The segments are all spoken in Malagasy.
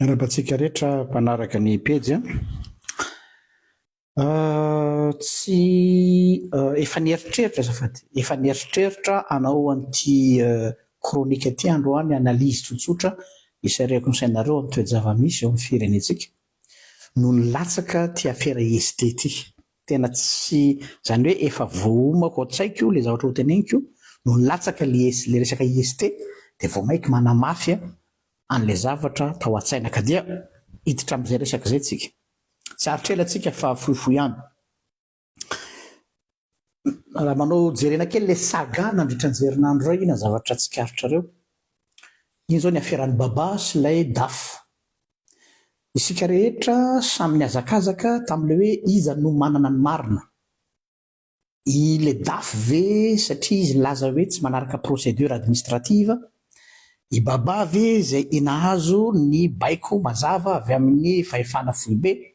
Miarahaba antsika rehetra mpanaraka ny pejy a. Tsy efa nieritreritra azafady, efa nieritreritra hanao an'ity chronique ity androany, analyse tsotsotra hisarihako ny sainareo amin'ny toe-java-misy eo amin'ny firenentsika no nilatsaka ity afera IST ity. Tena tsy, izany hoe efa voaomako ao an-tsaiko ilay zavatra hoteneniko no nilatsaka ilay resaka IST dia vao mainka manamafy an'ilay zavatra tao an-tsaina ka dia hiditra amin'izay resaka izay tsika. Tsy aritra ela tsika fa fohifohy ihany. Raha manao jerena kely ilay saga nandritra ny herinandro iray, inona ny zavatra tsikaritrareo? Iny izao ny aferan'i Baba sy ilay Daf. Isika rehetra samy nihazakazaka tamin'ilay hoe iza no manana ny marina. I le daf ve satria izy nilaza hoe tsy manaraka procédure administrative? I Baba ve izay nahazo ny baiko mazava avy amin'ny fahefana foibe?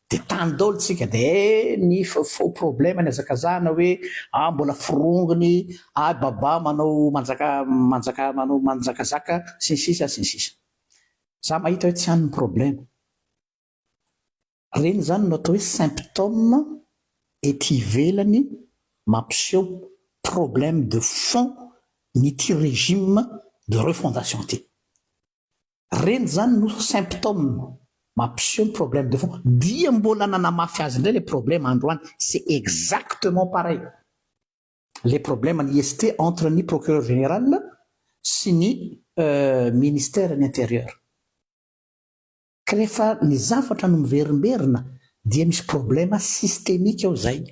Dia tany daholo tsika dia eh ny faux problème nihazakazahana hoe ah mbola forongony, ah Baba manao manjaka manjaka manao manjakazaka sy ny sisa sy ny sisa. Za mahita hoe tsy any ny problème. Ireny izany no atao hoe symptômes ety ivelany mampiseho problème de fond n'ity régime de refondation ity. Ireny izany no symptômes mampiseho ny problème de fond. Dia mbola nanamafy azy indray ilay problème androany. C'est exactement pareil. Le problème ny IST entre ny procureur général sy ny ministère ny intérieur. Ka rehefa ny zavatra no miverimberina dia misy problème systémique ao zay.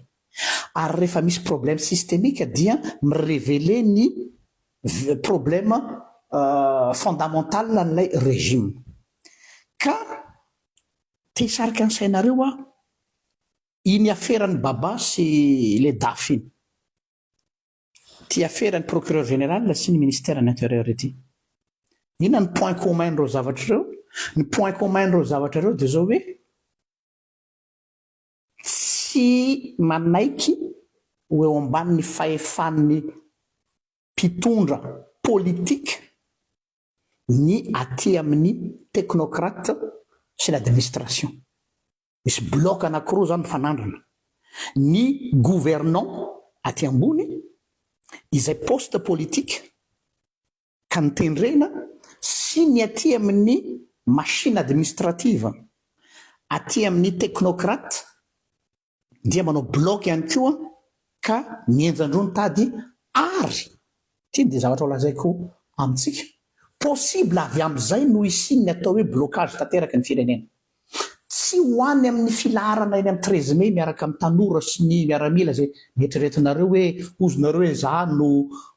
Ary rehefa misy problème systémique dia mi-reveler ny problème fondamental an'ilay régime. Ka te hisarika ny sainareo aho, iny aferan'i Baba sy le Daf iny. Ity afera ny procureur général sy ny ministère ny intérieur ity. Inona ny point commun n'ireo zavatra ireo? Ny point commun n'ireo zavatra ireo dia izao hoe tsy manaiky ho eo ambanin'ny fahefan'ny mpitondra politique ny aty amin'ny technocrate sy ny administration. Misy bloc anakiroa zany mifanandrina. Ny gouvernant aty ambony izay poste politique ka notendrena sy ny aty amin'ny machine administrative aty amin'ny technocrate dia manao bloc ihany koa ka mihenjan-droa ny tady ary ity dia zavatra ho lazaiko amintsika, possible avy amin'izay no hisian'ny atao hoe blocage tanteraka ny firenena. Tsy ho any amin'ny filaharana eny amin'ny 13 mai miaraka amin'ny tanora sy ny miaramila izay neritreretinareo hoe hozonareo hoe za no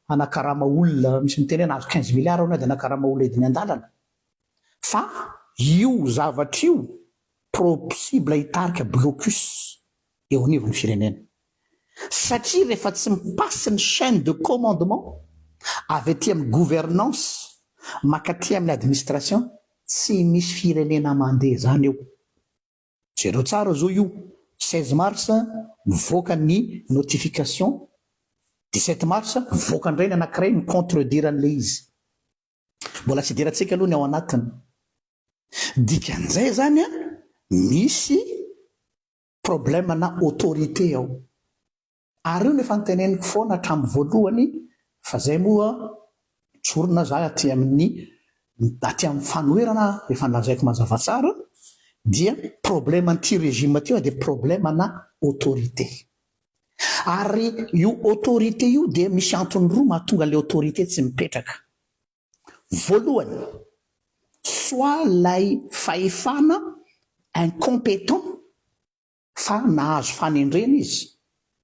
hanakarama olona, misy miteny hoe nahazo 15 milliards hono aho dia hanakarama olona hidiny an-dalana. Fa io zavatra io possible hitarika blocus eo anivon'ny firenena. Satria rehefa tsy mi-passe ny chaine de commandement avy aty amin'ny gouvernance mankaty amin'ny administration, tsy misy firenena mandeha zany eo. Jereo tsara zao io, 16 mars mivoaka ny notification, 17 mars mivoaka indray ny anankiray mi-contredire an'ilay izy. Mbola tsy idirantsika aloha ny ao anatiny. Dikan'izay zany an, misy problème na autorité ao. Ary io no efa noteneniko foana hatramin'ny voalohany fa zay moa tsorina za aty amin'ny aty amin'ny fanoherana efa nolazaiko mazava tsara dia problème an'ity régime ity dia problème na autorité. Ary io autorité io dia misy antony roa mahatonga ilay autorité tsy mipetraka. Voalohany, soit ilay fahefana incompétent fa nahazo fanendrena izy,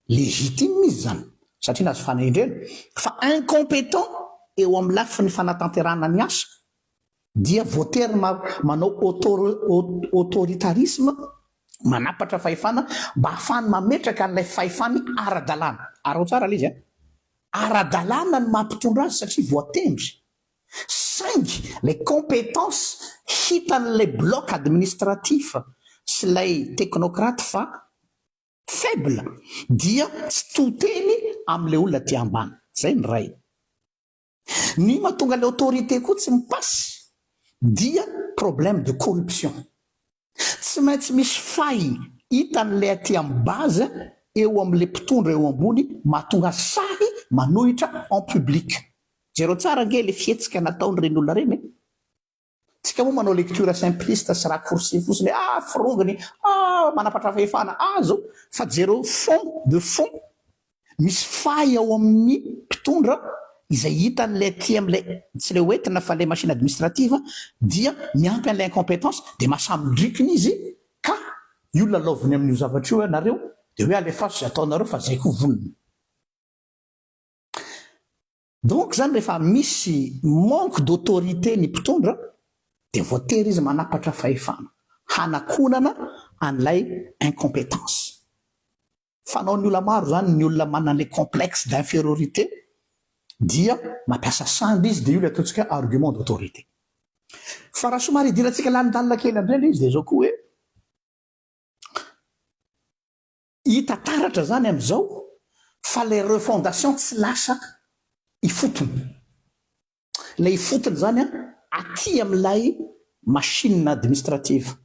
légitime izy izany satria nahazo fanendrena, fa incompétent eo amin'ny lafiny fanatanterahana ny asa dia voatery manao autoritarisme, manapatra fahefana mba hahafahany mametraka an'ilay fahefany ara-dalàna. Araho tsara ilay izy an! Ara-dalàna ny maha mpitondra azy satria voatendry, saingy ilay compétence hitan'ilay bloc administratif sy ilay technocrate fa faible dia tsy to teny amin'ilay olona aty ambany. Izay ny iray. Ny mahatonga ilay autorité koa tsy mi-passe dia. problème de corruption. Tsy maintsy misy faille hitan'ilay aty amin'ny base eo amin'ilay mpitondra eo ambony mahatonga azy sahy manohitra en public. Jereo tsara ange ilay fihetsika nataon'ireny olona ireny e! Tsika moa manao lecture simpliste sy raccourci fotsiny hoe ah forongony, ah manapatra fahefana, ah zao, fa jereo fond de fond, misy faille ao amin'ny mpitondra izay hitan'ilay aty amin'ilay, tsy ilay hoentina fa ilay machine administrative dia miampy an'ilay incompetence dia mahasamy ndrikiny izy ka io lalaoviny amin'io zavatra io ianareo dia hoe alefaso izay ataonareo fa zay koa vonona. Donc zany rehefa misy manque d'autorité ny mpitondra dia voatery izy manapatra fahefana hanakonana an'ilay incompétence. Fanaon'ny olona maro zany ny olona manana an'ilay complexe d'infériorité dia mampiasa sandy izy dia io ilay ataontsika hoe argument d'autorité. Fa raha somary idirantsika lalindalina kely amin'izay ilay izy dia izao koa hoe Hita taratra zany amizao fa le refondation tsy lasa ifotony. Le ifotony zany an aty amilay machine administrative.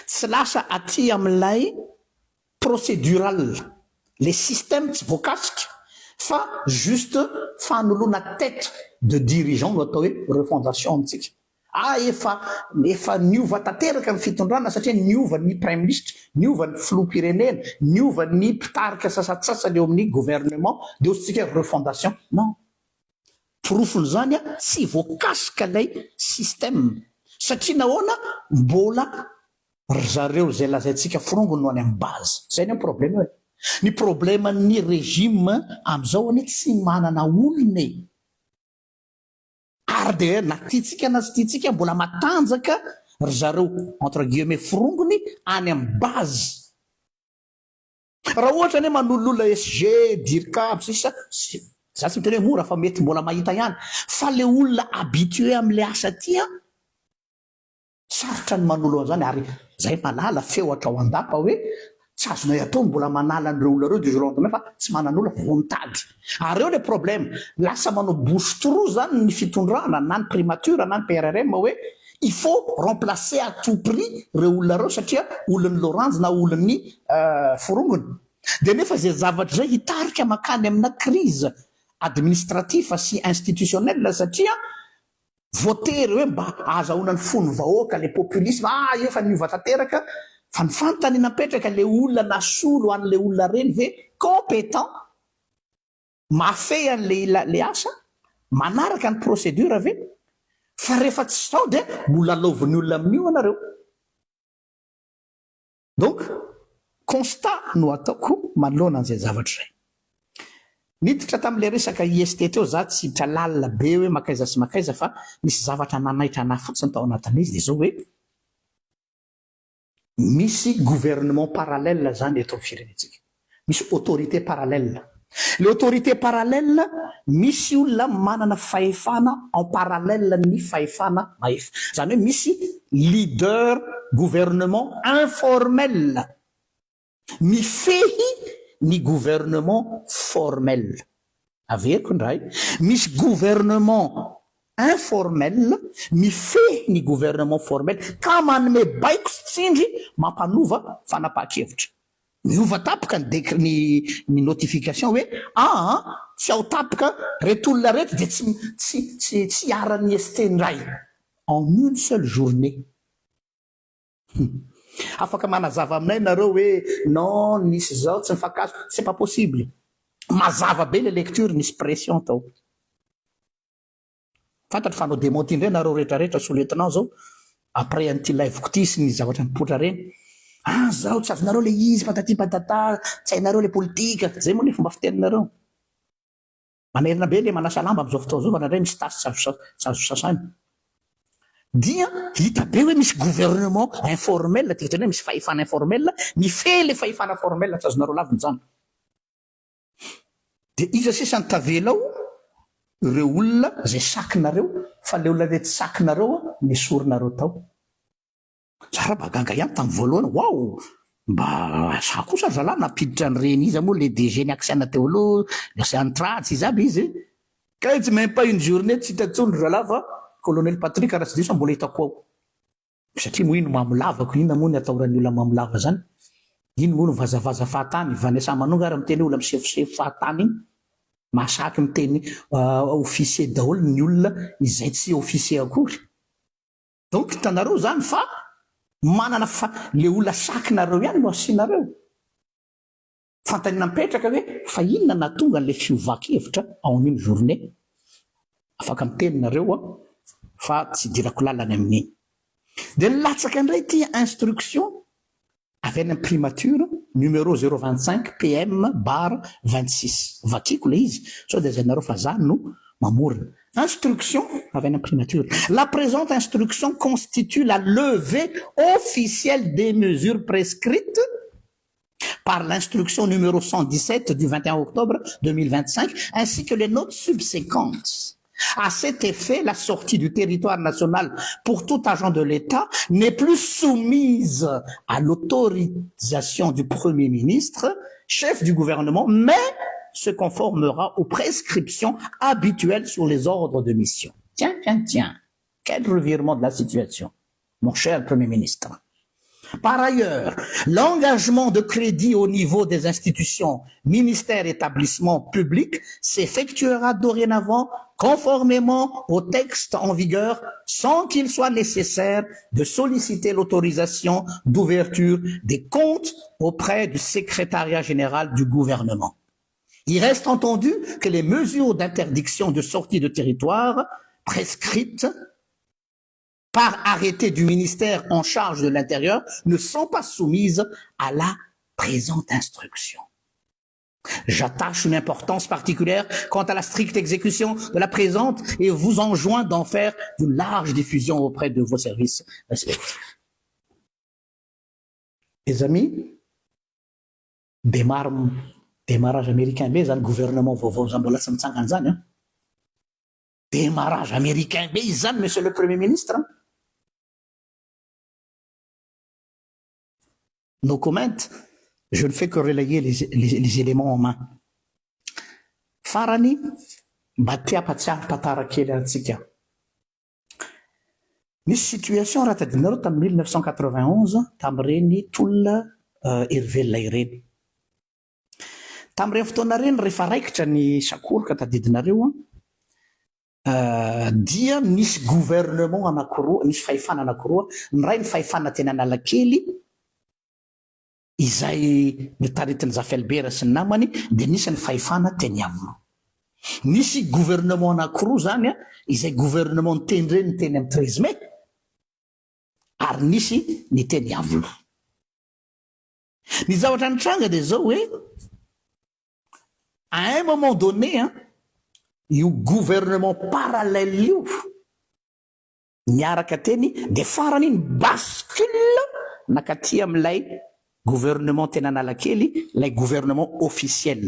Tsy lasa aty amilay procedural. Le système tsy voakasika fa juste fanoloana tete de dirigeant no atao hoe refondation amintsika. Ah efa efa niova tanteraka ny fitondrana satria niova ny praiminisitra, niova ny filoham-pirenena, niova ny mpitarika sasantsasany eo amin'ny gouvernement dia hozy tsika hoe refondation. Non. Porofon'izany an tsy voakasika ilay système satria nahoana mbola ry zareo izay lazaintsika forongony no any amin'ny base. Izay anie ny problème eo e. Ny problème ny régime amin'izao anie tsy manana olona e. Ary dia na tiantsika na tsy tiantsika mbola matanjaka ry zareo entre guillemets forongony any amin'ny base. Raha ohatra anie manololona SG, Dircab, sisa, za tsy miteny hoe mora fa mety mbola mahita ihany fa le olona habitué amin'le asa aty an, Sarotra ny manolo an'izany ary zay mahalala feo hatrao an-dapa hoe tsy azonay atao ny mbola manala an'ireo olona ireo du jour au lendemain fa tsy manan'olona fa vao mitady. Ary eo le problème, lasa manao bouche trou zany ny fitondrana na ny primature na ny PRRM hoe il faut remplacer à tout prix ireo olona ireo satria olon'ny loranjy na olon'ny forongony. Dia nefa izay zavatra izay hitarika mankany amina crise administratif sy institutionnel satria Voatery hoe mba ahazahoana ny fon'ny vahoaka le populisme, ah io efa niova tanteraka, fa ny fanontaniana mipetraka le olona nasolo an'le olona reny ve compétent, mahafehy an'le ila le asa, manaraka ny procédure ve, fa rehefa tsy zao dia mbola lalaovin'ny olona amin'io ianareo. Donc, constat no ataoko manoloana an'izay zavatra izay. Niditra tamin'ilay resaka IST teo za tsy hiditra lalina be hoe mankaiza sy mankaiza fa nisy zavatra nanaitra anah fotsiny tao anatin'izy dia izao hoe misy gouvernement parallèle zany eto amin'ny firenentsika. Misy autorité parallèle. Le autorité parallèle misy olona manana fahefana en parallèle ny fahefana mahefa. Zany hoe misy leader gouvernement informel mifehy ny gouvernement formel. Averiko indray, misy gouvernement informel mifehy ny gouvernement formel ka manome baiko sy tsindry mampanova fanapahan-kevitra. Miova tapoka ny décret ny ny notification hoe aa tsy ao tapoka reto olona reto dia tsy tsy tsy tsy iharan'ny ST indray en une seule journée. Hum. Afaka manazava aminay nareo hoe non nisy zao tsy nifankahazo, c'est pas possible. Mazava be le lecture nisy pression tao. Fantatro fa hanao démenti indray nareo rehetra rehetra sous lieutenant zao après an'ity live-ko ity sy ny zavatra nipoitra reny. Ah zao tsy azonareo le izy patati patata, tsy hainareo le politika, zay moa le fomba fiteninareo. Manerina be le manasa lamba am'zao fotoana zao fa indraindray misy tasy tsy azo tsy azo sasaina. Dia hita be hoe misy gouvernement informel, tiako tenena hoe misy fahefana informel mifehy le fahefana formel, tsy azonareo lavina izany. Dia iza sisa no tavela ao? Ireo olona izay sakinareo, fa ilay olona ilay tsy sakinareo nesorinareo tao. Za raha mba gaga ihany tamin'ny voalohany, waouh! Mba za kosa ry zalahy nampiditra an'ireny iza moa le DG ny Axian teo aloha, ny Ocean Tra, tsy iza aby izy e! Kay tsy même pas une journée tsy hita intsony ry zalahy fa Colonel Patrick raha tsy diso aho mbola hitako ao. Satria moa iny mamo lavako, inona moa ny atahoran'ny olona mamo lava zany? Ino moa no vazavaza fahatany? Vanessa Manonga ary miteny hoe olona misefosefo fahatany iny. Mahasaky miteny officier daholo ny olona izay tsy officier akory. Donc hitanareo zany fa manana fa le olona sakinareo ihany no asianareo. Fanontaniana mipetraka hoe fa inona nahatonga an'ilay fiovan-kevitra ao amin'iny journée? Afaka miteny nareo an, fa tsy idirako lalana amin'iny. Dia nilatsaka indray ity instruction avy any amin'ny primature, numéro zéro vingt cinq PM barre 26. Vakiko ilay izy sao dia lazainareo fa za no mamorona. Instruction avy any amin'ny primature. La présente instruction constitue la levée officielle des mesures prescrites par l'instruction numéro 117 du 21 octobre 2025 ainsi que les notes subséquentes. À cet effet, la sortie du territoire national pour tout agent de l'État n'est plus soumise à l'autorisation du Premier ministre, chef du gouvernement, mais se conformera aux prescriptions habituelles sur les ordres de mission. Tiens, tiens, tiens, quel revirement de la situation, mon cher Premier ministre. Par ailleurs, l'engagement de crédit au niveau des institutions, ministères, établissements publics s'effectuera dorénavant conformément au texte en vigueur sans qu'il soit nécessaire de solliciter l'autorisation d'ouverture des comptes auprès du secrétariat général du gouvernement. Il reste entendu que les mesures d'interdiction de sortie de territoire prescrites par arrêté du ministère en charge de l'Intérieur ne sont pas soumises à la présente instruction. J'attache une importance particulière quant à la stricte exécution de la présente et vous enjoins d'en faire une large diffusion auprès de vos services respectifs. Mes amis, démarre, démarrage américain be zany gouvernement vaovao zany mbola tsy mitsangana zany an. Démarrage américain be izy zany monsieur le premier ministre an. No comment, je ne fais que relayer les, les, les éléments en main. Farany, mba te hampatsiaro tantara kely antsika. Nisy situation raha tadidinareo tamin'ny 1991 tamin'ireny tolona herivelona ireny. Tamin'ireny fotoana ireny rehefa raikitra ny sakoroka tadidinareo an, dia nisy gouvernement anankiroa, nisy fahefana anankiroa, ny iray ny fahefana teny Analakely izay notaritin'i Zafy Albert sy ny namany, dia nisy ny fahefana teny Iavoloha. Nisy gouvernement anankiroa izany an, izay gouvernement notendren'ny teny amin'ny treize mai ary nisy ny teny Iavoloha. Ny zavatra nitranga dia izao hoe, à un moment donné an, io gouvernement parallèle io niaraka teny dia farany iny bascule nakaty amin'ilay gouvernement teny Analakely, ilay gouvernement officiel.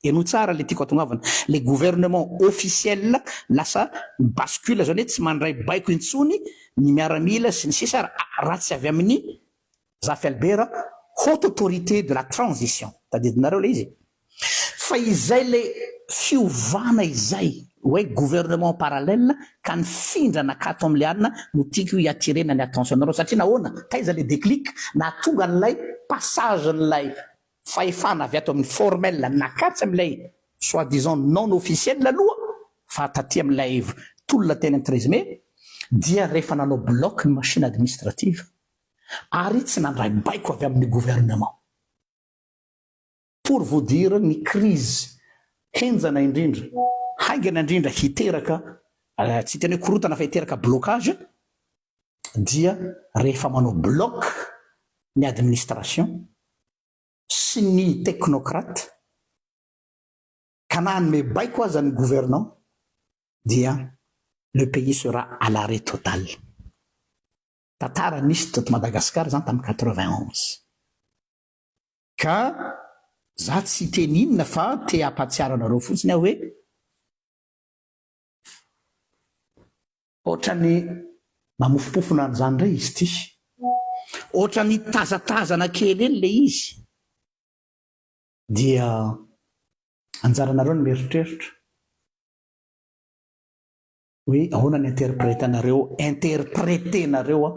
Henoy tsara ilay tiako hatongavana. Ilay gouvernement officiel lasa mi-bascule, izany hoe tsy mandray baiko intsony ny miaramila sy ny sisa raha tsy avy amin'ny Zafy Albert, haute autorité de la transition, tadidinareo ilay izy e? Fa izay ilay fiovana izay hoe gouvernement parallèle ka nifindra nakato amin'ilay anona no tiako hi-attirer-na ny attention-nareo satria nahoana? Taiza ilay déclic nahatonga an'ilay passage-n'ilay fahefana avy ato amin'ny formel nakatsy amin'ilay soit disant non officiel aloha fa taty amin'ilay tolona teny amin'ny treize mai dia rehefa nanao bloc ny machine administrative ary tsy nandray baiko avy amin'ny gouvernement. Pour vous dire ny crise henjana indrindra, haingana indrindra hiteraka, tsy hiteny hoe korontana fa hiteraka blocage dia rehefa manao bloc ny administration sy ny technocrate ka na hanome baiko aza ny gouvernant dia le pays sera à l'arrêt total. Tantara nisy teto Madagascar zany tamin'ny 91. Ka za tsy hiteny inona fa te hampatsiaro anareo fotsiny aho hoe ohatran'ny mamofompofona an'izany indray izy ity. Ohatran'ny tazatazana kely eny le izy. Dia anjaranareo ny mieritreritra. Hoe ahoana ny interpretanareo, interpreter-nareo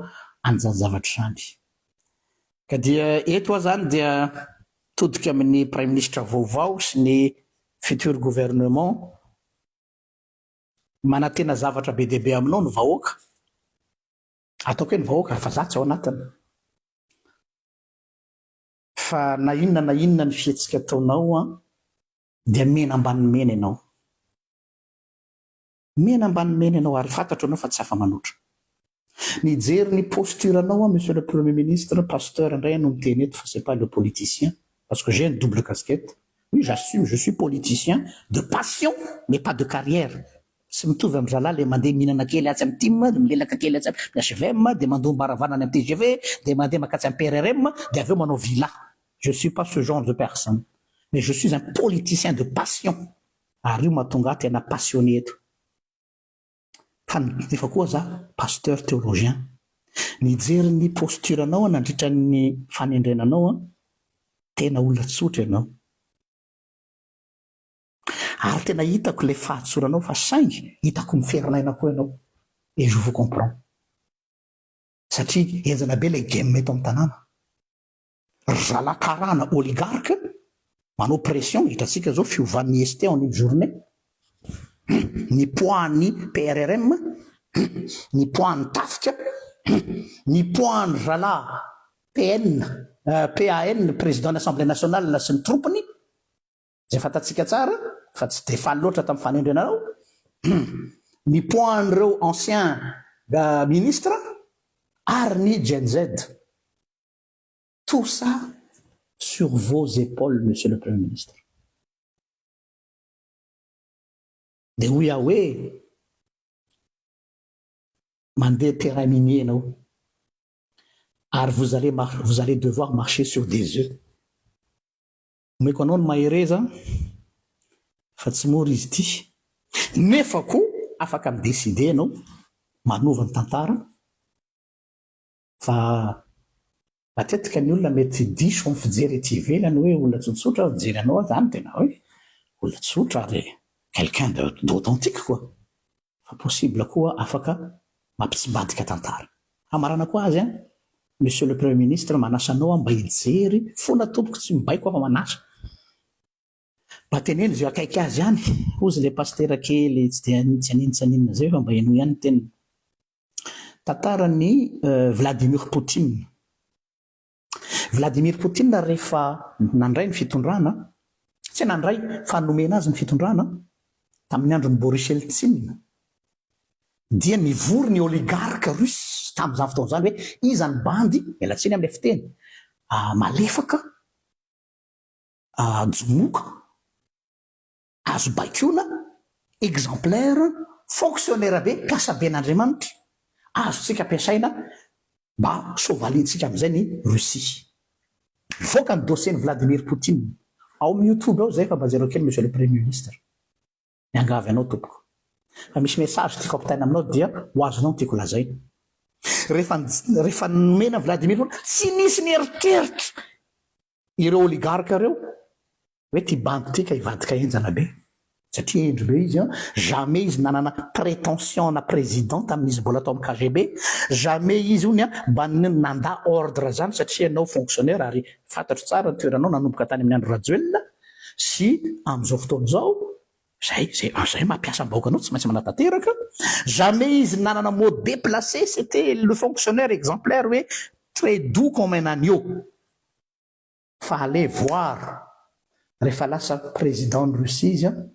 an'izany zavatra izany. Ka dia eto aho izany dia todika amin'ny Praiminisitra vaovao sy ny futur gouvernement, manantena zavatra be dia be aminao ny vahoaka, ataoko hoe ny vahoaka fa za tsy ao anatiny, fa na inona na inona ny fihetsika ataonao an, dia mena ambany mena ianao. Mena ambany mena ianao ary fantatro ianao fa tsy afa-manoatra. Nijery ny posture anao aho Monsieur le Premier Ministre, Pasteur indray no miteny eto fa c'est pas le politicien parce que j'ai une double casquette, oui j'assume je suis politicien de passion mais pas de carrière, tsy mitovy amin-dry zalahy le mandeha mihinana kely atsy amin'ny tim, de milelaka kely atsy amin'ny hvm, de mandom-baravarana any amin'ny tgv, de mandeha mankatsy amin'ny PRRM, de avy eo manao villa, je suis pas ce genre de personne mais je suis un politicien de passion. Ary io mahatonga ahy tena passionné eto. Fa nefa koa za pasteur théologien. Nijery ny posture anao aho nandritra ny fanendrena anao an, tena olona tsotra ianao. Ary tena hitako ilay fahatsoranao fa saingy hitako miferinaina koa ianao. Et je vous comprends. Satria henjana be ilay game eto amin'ny tanàna. Ry zalahy karana oligarque manao pression, hitantsika zao fiovan'ny IST en une journée, ny poids ny PRRM, ny poids ny tafika, ny poids ny zalahy PN, PAN, président ny assemblée nationale sy ny troupes-ny, izay fantatsika tsara fa tsy dia faly loatra tamin'ny fanendrena anao, ny poids an'ireo anciens ministres ary ny Gen Z. Tout ça sur vos épaules Monsieur le Premier Ministre. Dia hoy aho hoe, mandeha terrain minier ianao ary vous allez vous allez devoir marcher sur des œufs. Omeko anao ny mahereza fa tsy mora izy ity. Nefa koa afaka mi-decider ianao manova ny tantara Fa matetika ny olona mety diso amin'ny fijery ety ivelany hoe olona tsotsotra, mijery anao aho zany tena hoe olona tsotra ary quelqu'un d'authentique quoi. Fa possible koa afaka mampitsimbadika tantara. Hamarana koa azy an, Monsieur le Premier Ministre manasa anao aho mba hijery fona tompoko tsy mibaiko aho fa manasa. Mba teneno izay akaiky azy ihany, hozy ilay pasitera kely tsy dia tsy aninona tsy aninona izay fa mba henoy ihany ny teniny. Tantaran'i Vladimir Poutine. Vladimir Poutine rehefa nandray ny fitondrana, tsy nandray fa nomena azy ny fitondrana tamin'ny andron'i Boris Eltsine dia nivory ny oligarques russes tamin'izany fotoana izany hoe iza ny bandy, miala tsiny amin'ilay fiteny, malefaka, jomoka, Azo baikoina, exemplaire, fonctionnaire be, mpiasa ben'Andriamanitra, azontsika ampiasaina mba soavalintsika amin'izay ny Russie. Mivoaka ny dossier-n'i Vladimir Poutine. Ao amin'ny youtube ao izay fa mba jereo kely Monsieur le Premier Ministre. Miangavy anao tompoko. Fa misy message tiako ampitaina aminao dia ho azonao ny tiako lazaina. Rehefa rehefa nomena Vladimir Poutine, tsy nisy nieritreritra ireo oligarques ireo hoe ty bandy ty ka hivadika henjana be satria hendry be izy an, jamais izy nanana prétention na président tamin'izy mbola tao amin'ny KGB, jamais izy hono an mba nandà ordre zany satria ianao fonctionnaire ary fantatro tsara ny toeranao nanomboka tany amin'ny andro Rajoelina sy amin'izao fotoana izao, zay zay zay maha mpiasam-bahoaka anao tsy maintsy manatanteraka, jamais izy nanana mot déplacé, c'était le fonctionnaire exemplaire hoe très doux comme un agneau. Fa allez voir rehefa lasa président ny Russie izy an,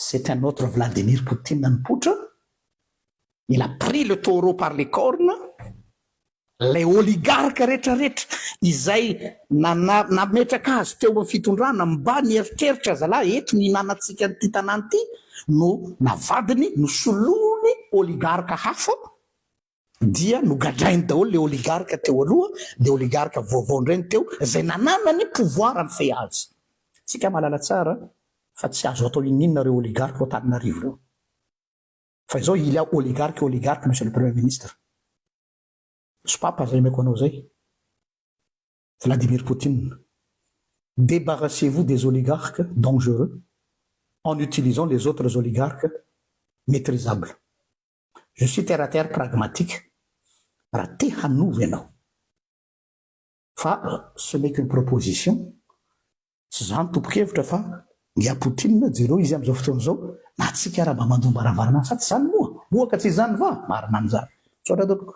c'est un autre Vladimir Poutine nipoitra, il a pris le taureau par les cornes, ilay oligarque rehetra rehetra izay nametraka azy teo amin'ny fitondrana mba nieritreritra zalahy eto ny hinanantsika an'ity tanàna ity no navadiny nosoloiny oligarque hafa. dia nogadrainy daholo le oligarque teo aloha, dia oligarque vaovao indray no teo, izay nananany pouvoir mifehy azy. Tsika mahalala tsara fa tsy azo atao inoninona ireo oligarque ao Antananarivo ireo. Fa izao il y a oligarque et oligarque monsieur le premier ministre. Sopapa zay omeko anao zay. Vladimir Poutine. Débarrassez-vous des oligarques dangereux en utilisant les autres oligarques maitrisables. Je suis terre à terre pragmatique. Raha te hanova ianao. Fa ce n'est qu'une proposition, tsy za no tompon-kevitra fa Ngia Poutine, jereo izy amin'izao fotoana izao, na tsika ara mba mandom-baravarana sa tsy izany moa? Moa ka tsy izany va? Marina an'izany. Misaotra tompoko.